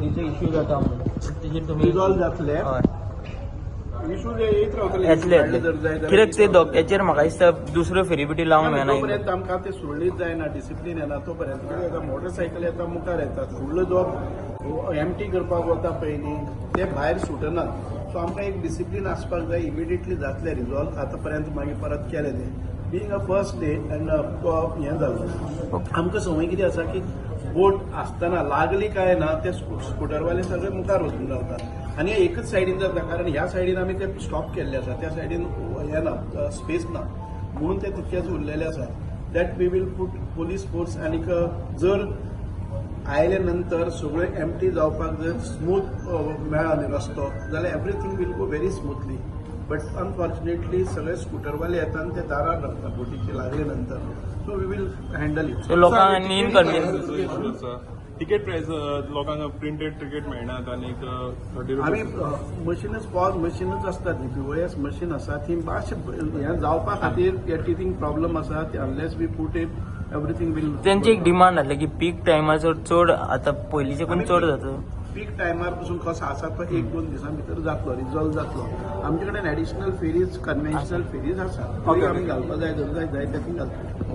फेरीचो issue जाता म्हणून तेजेर तुमी रिजॉल्व जातले. हय. इशू येत रावतले. येतले. काडले जर जाय येतले. जाल्यार कित्याक ते येत रावतले. धोक्याचेर म्हाका दिसता दुसऱ्यो फेरी बिटी लावंक मेळना. जोपर्यंत आमकां ते सुरळीत जायना, डिसिप्लीन येना तोपर्यंत. कित्याक जाता, मोटरसायकल येता, मुखार येता, फुडलो जो एमटी करपाक वता पयलीं ते भायर सुटनात. सो आमकां एक डिसिप्लीन आसपाक जाय. इमिडिएटली जातले रिजॉल्व. आतां पर्यंत मागीर परत केलें तें. Being a first day and तो हें जालो. आमकां संवय कितें आसा की बोट आसतना लागली काय ना ते स्कुटरवाले सगळे मुखार वचून रावतात आनी एकच सायडीन जाता, कारण ह्या सायडीन आमी ते स्टॉप केल्ले आसा, त्या सायडीन हें ना, स्पेस ना म्हणून ते तितकेच उरलेले आसा. That we will put police force आनीक जर आयले नंतर सगळें एमटी जावपाक जर स्मूथ मेळ्ळा न्ही रस्तो जाल्यार everything will go very smoothly, but unfortunately सगळे स्कुटरवाले येता आनी ते दारार रावता बोटीचे लागले नंतर. So we will handle it. So लोकांक आनी इनकन्विनियन्स. तिकेट प्रायस लोकांक प्रिंटेड तिकेट मेळनात आनी 30 आमी रुपीज. मशीनच, पॉज मशीनच आसतात न्ही, पीओएस मशीन आसा ती. मातशें हें जावपा खातीर टिथींग प्रॉब्लम आसा. Unless we put it, everything will तेंची एक डिमांड आसली की पीक टायमाचेर चड आतां पयलींचे पण चड जाता. पीक टायमार पसून कसो आसा तो एक दोन दिसां भितर जातलो, रिजॉल्व जातलो. आमचे कडेन एडिशनल फेरीज, कन्व्हेन्शनल फेरीज आसा. आमी घालपा जाय जर जाय जाय तेतून घालतले.